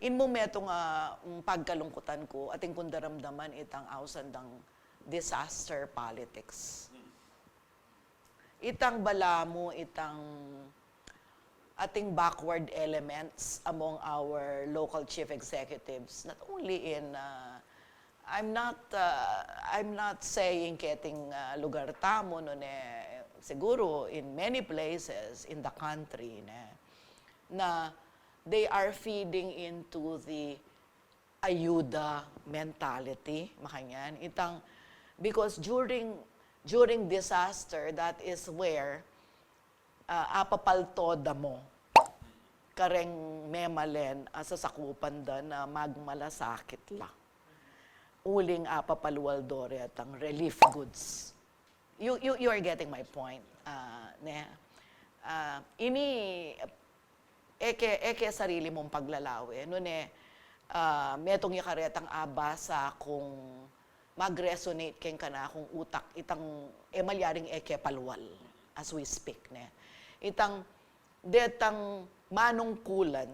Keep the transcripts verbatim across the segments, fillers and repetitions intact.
In mumetung a, mm, pagkalungkutan ku, atin kung daramdaman itang ausan dang disaster politics. Itang balamu, itang ating backward elements among our local chief executives, not only in, uh, I'm not, uh, I'm not saying keting, uh, lugar tamu, no, ne, siguro in many places in the country, ne, na they are feeding into the ayuda mentality, makanyan. Itang, because during, during disaster, that is where, ah, apapalto da mu kareng memalen a sasakupan da na magmalasakit la. Uling apapalwal do retang relief goods. You, you, you are getting my point, ah, ne? Ah, ini, eke, eke sarili mung paglalawe, nune, ah, metung ya karetang abasa kung mag-resonate keng kanakung utak itang, e, malyaring eke palwal as we speak, ne? Itang, detang manungkulan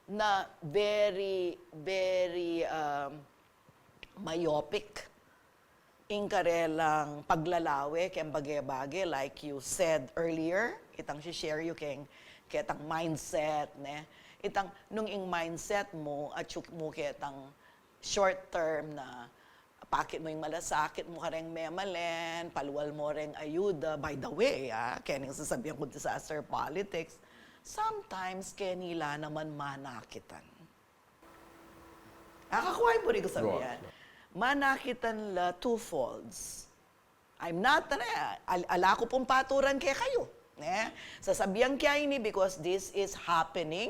na very, very, um, myopic ing karelang paglalawe keng bage-bage, like you said earlier, itang si-share yu keng, ketang mindset, ne? Itang nung ing mindset mu, atiu mu ketang short term na pakit mu ing malasakit mu kareng memalen, palwal mu reng ayuda. By the way, ah, kening sasabian kung disaster politics, sometimes keni la naman manakitan. Akakuain pu ring kasabian. Manakitan la twofolds. I'm not, ne, al-, ala ku pung paturan kekayu, ne? Sasabian ke ini because this is happening,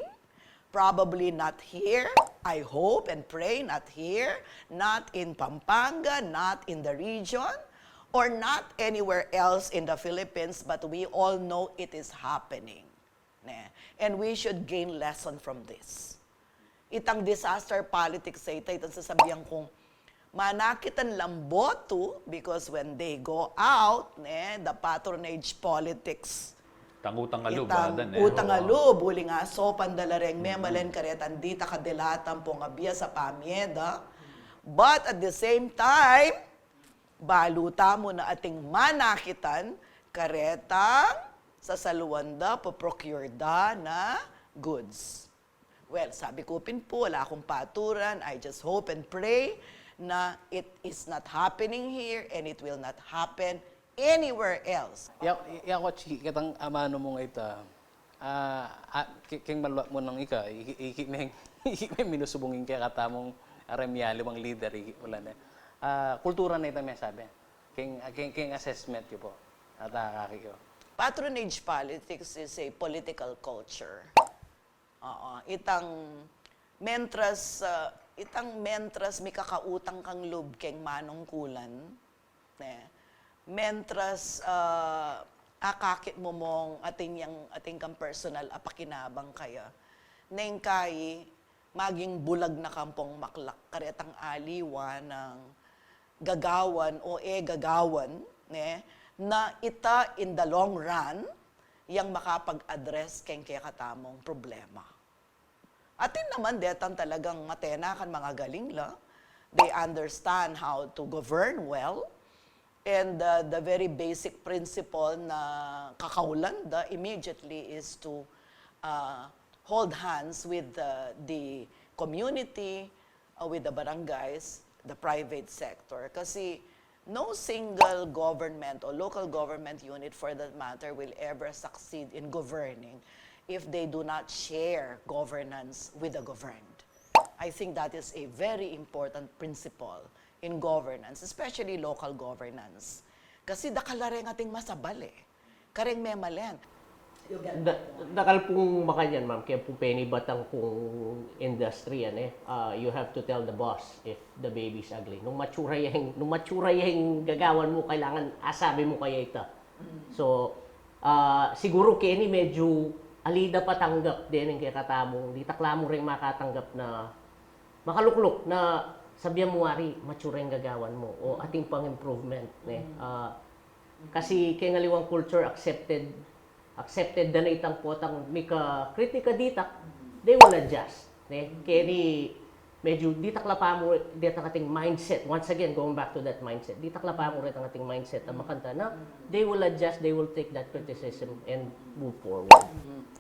probably not here, I hope and pray not here, not in Pampanga, not in the region, or not anywhere else in the Philippines, but we all know it is happening. Ne? And we should gain lesson from this. Itang disaster politics a ita, itang sasabian kung manakitan lang boto, because when they go out, ne, the patronage politics. Itang utang a lub, itang utang a lub, uling asopan da la reng memalen karetang ditak a delata ampong abiasa pamie da. But at the same time, balu tamu na ating manakitan karetang sasaluan da, po-procure da na goods. Well, sabi ku pin pu, ala kung paturan. I just hope and pray na it is not happening here and it will not happen anywhere else. Ya, ya, kutsi, ketang amanu mung ita, ah, ah, ke-, keng maluat mu nang ika, iki, iki meng, iki meng minusubung ing kekatamung aremyali mang lider, iki pala ne. Ah, kultura na ita mesabi. Keng, keng, keng assessment yu pu. At akakit yu. Patronage politics is a political culture. Oo, itang mentras, ah, itang mentras mikakautang kang lub keng manungkulan, ne? Mentras, ah, akakit mu mung atin yang, atin kang personal a pakinabang kaya. Neng kai, maging bulag na kampong maklak, karetang aliwa nang gagawan o e gagawan, ne, na ita in the long run, yang makapag-address keng kekatamung problema. Atin naman detang talagang matenakan, magagaling la. They understand how to govern well. And, uh, the very basic principle na kakaulan da immediately is to, uh, hold hands with the, the community, uh, with the barangays, the private sector. Kasi no single government or local government unit for that matter will ever succeed in governing if they do not share governance with the governed. I think that is a very important principle in governance, especially local governance. Kasi dakal la reng ating masabal e. Kareng memalen. Da-, dakal pung makanyan, ma'am, kaya pung penibatang kung industry yan e. Ah, you have to tell the boss if the baby is ugly. Nung matsura yang, nung matsura yang gagawan mu, kailangan asabi mu kaya ita. So, ah, siguru keni medyu ali da patanggap deng kekatamung, ditak la mu reng makatanggap na makalukluk na sabian mu wari, matsura yang gagawan mu, o atin pang improvement, ne? Ah, kasi keng aliwang culture, accepted, accepted da na itang potang mika-kritika ditak, they will adjust. Ne? Keni, medyo ditak la pa mu, ditak ating mindset. Once again, going back to that mindset. Ditak la pa mu rin ang ating mindset. Ang makanta na, they will adjust, they will take that criticism and move forward.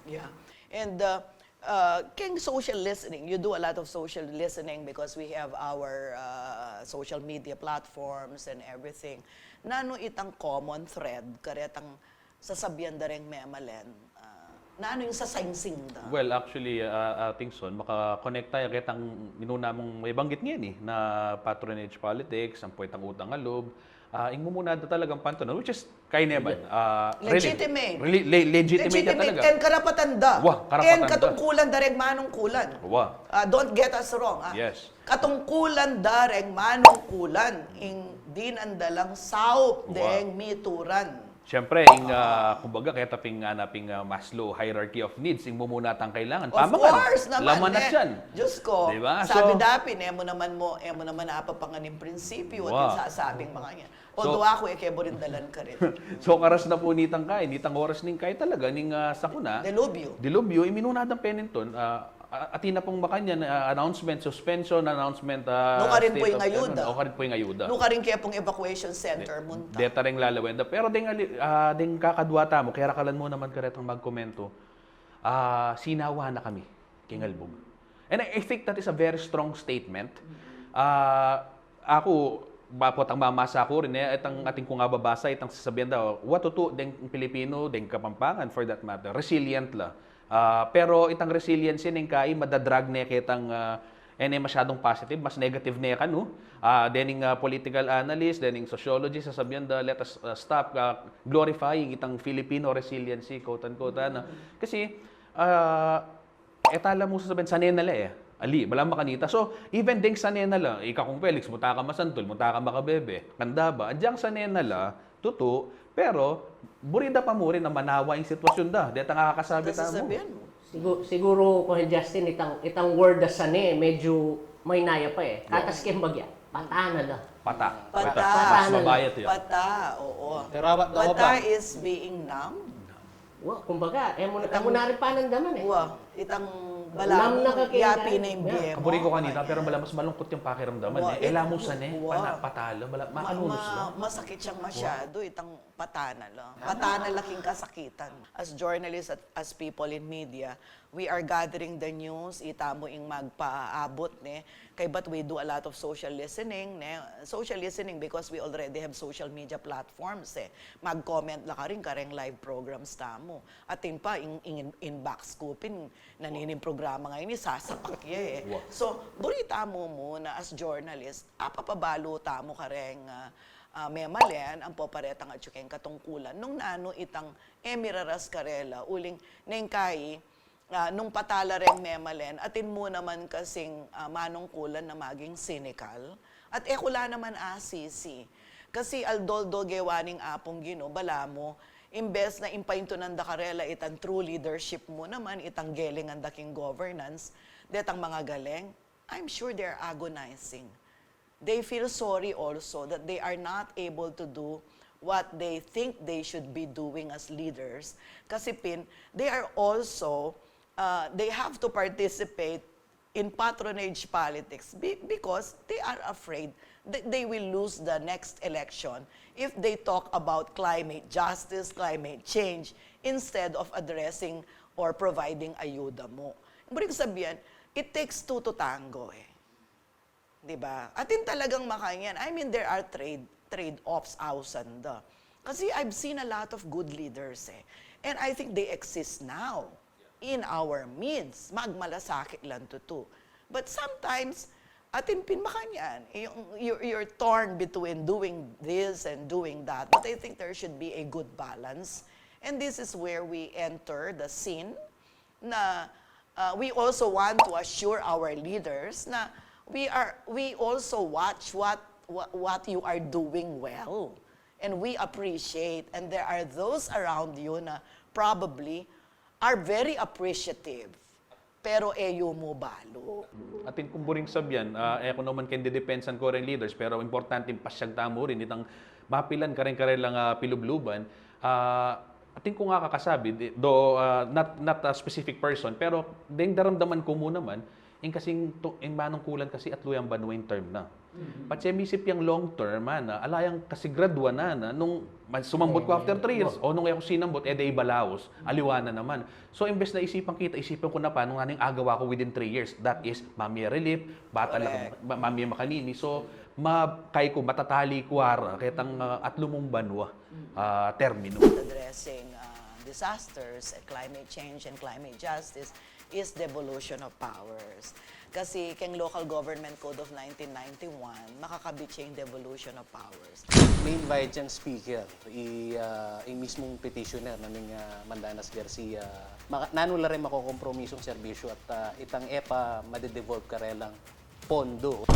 Yeah. And uh, uh, keng social listening, you do a lot of social listening because we have our uh, social media platforms and everything. Nanu itang common thread karetang sasabian da reng memalen? Uh, nanu ing sasaingsing da? Well, actually, uh, uh, Tingson, makakonekta ya ketang minuna mung may banggit ngeni na patronage politics, ang puwetang utang a loob, uh, ing mumuna da talagang pantanan, which is kaineman. Uh, Legitimate. Really, le- legitimate, ya Legitimate talaga. And karapatan da. Wa, karapatan And da. Katungkulan da reng manungkulan. Wa. Uh, don't get us wrong. Ah. Yes. Katungkulan da reng manungkulan ing dinandalang saup deng mituran. Siyempre, ing, ah, kumbaga, kaya taping, ah, naping ah, Maslow hierarchy of needs, ing mumuna tang kailangan. Of Pamangan. Course naman, Laman na eh. siyan. Diyos ko, Diba? Sabi So- dapi, nemu naman mu, emu naman apapangan ing prinsipyu at Wow. Yung sasabing mga yan. So- Although ako, eh, kaya burindalan ka rin. So, karas na pu nitang kai, nitang oras ning kai talaga, ning ah, sakuna. Dilubyo. Dilubyo, iminuna dang peninton, ah, ah, atin na pung makanyan, ah, announcement, suspension, announcement, ah, Nukarin pu state ing of- ayuda. Nukarin pu ing ayuda. Nukarin kaya pung evacuation center munta. Deta reng lalawenda. Pero deng, ali- ah, deng kakadwa tamu, kaya rakalan mu naman karetang magkomento, ah, sinawa na kami, keng albug. And I, I think that is a very strong statement. Ah, aku, bapot ang mamasa ku rin, eh, itang atin kung ababasa, itang sasabian da, wa tutu, deng Pilipino, deng Kapampangan, for that matter, resilient la. Ah, pero itang resiliency neng kai, madadrag ne ketang, ah, e ne masyadong positive, mas negative ne kanu. Ah, dening ah, political analyst, dening sociologist, sasabian da, let us ah, stop ah, glorifying itang Filipino resiliency, quote unquote, ano. Kasi, ah, e tala mu sasabian, sane na la e. Ali, bala makanita. So, even deng sane na la, ika Kong Felix, munta ka masantul, munta ka makabebe, kanda ba? Adyang sane na la, tutu, pero buri da pa mu rin a manawa ing sitwasyon da. Deta nga kakasabi tamu. Sasabian mu. Siguro, siguro Kuya Justin, itang, itang word da sane, medyo maynaya pa e. Katas keng bagya, pata na la. Pata. Pata. Mas mabayat yan. Pata, oo. Pero awat na Pata ba? is being numb. Wa, kumbaga, e mu na, e mu na rin panandaman e. Wa, itang Numb na balamu, ka kaya yapi yan. na ing bie mu. Kaburi ku kanita, pero bala mas malungkot yang pakiramdaman Wa, e. E la it- mu sane, wa. pana, pata la, bala, Ma- makanunus ma- la. Masakit siyang masyado, itang pata na la. Pata na la king kasakitan. As journalists, at as people in media, we are gathering the news, ita mu ing magpaabot, ne? Kaybat we do a lot of social listening, ne? Social listening because we already have social media platforms, e. Mag-comment la karin kareng live programs tamu. Atin pa, ing, ing inbox ku pin, nanining programa ngeni, sasapak ya e. So, buri tamu mu na as journalist, apapabalu tamu kareng ah, ah, memalen, ampo paretang atyu keng katungkulan, nung nanu itang e miraras karela, uling neng kai, ah, nung pata la reng memalen, atin mu naman kasing ah, manungkulan na maging cynical, at e ku la naman asisi. Kasi aldo-aldo gewa ning Apung Ginu, balamu, imbes na impaintunan da karela itang true leadership mu naman, itang gelingan da king governance, detang mga galing, I'm sure they're agonizing. They feel sorry also that they are not able to do what they think they should be doing as leaders. Kasi pin, they are also, uh, they have to participate in patronage politics be- because they are afraid that they will lose the next election if they talk about climate justice, climate change, instead of addressing or providing ayuda mu. Ibig sabihin, it takes two to tango e. Di ba? Atin talagang makanyan. I mean, there are trade, trade-offs, ausan da. Kasi I've seen a lot of good leaders e. And I think they exist now in our midst. Magmalasakit lang tutu. But sometimes, atin pin makanyan. Yung, you're, you're torn between doing this and doing that. But I think there should be a good balance. And this is where we enter the scene na uh, we also want to assure our leaders na we are we also watch what what, what you are doing well, and we appreciate, and there are those around you na probably are very appreciative, pero e yu mu balu. Atin kung buring sabyan, ah, e ku naman keng didepensan ku reng leaders, pero importante pasyag tamu rin itang mapilan kareng karelang ah, pilubluban. Ah, atin ku nga kakasabi, di- though ah, not, not a specific person, pero deng daramdaman ku mu naman, Ing kasing to, ing manungkulan kasi atlu yang banua ing term na. Patse misip yang long term, ana, ala yang kasi gradua na, na, nung ma-, sumambut ku after three years, o nung e ku sinambut, e de ibalaus, aliwa na naman. So, imbes na isipan kita, isipan ku na pa nung nanu ing agawa ku within three years. That is, mami relief, bata na, ma-, mami makanini. So, ma-, kay ku, matatali ku ara, ketang, ah, atlu mung banua, ah, termino. Addressing uh, disasters, climate change, and climate justice is devolution of powers. Kasi keng Local Government Code of nineteen ninety-one, makakabit siya yung devolution of powors. May invite yang speaker, i, ah, ing mismung petitioner na ning, ah, Mandanas Garcia, maka, nanu la rin makokompromisong serbisyo at, ah, itang e pa madedevolve karelang pondo.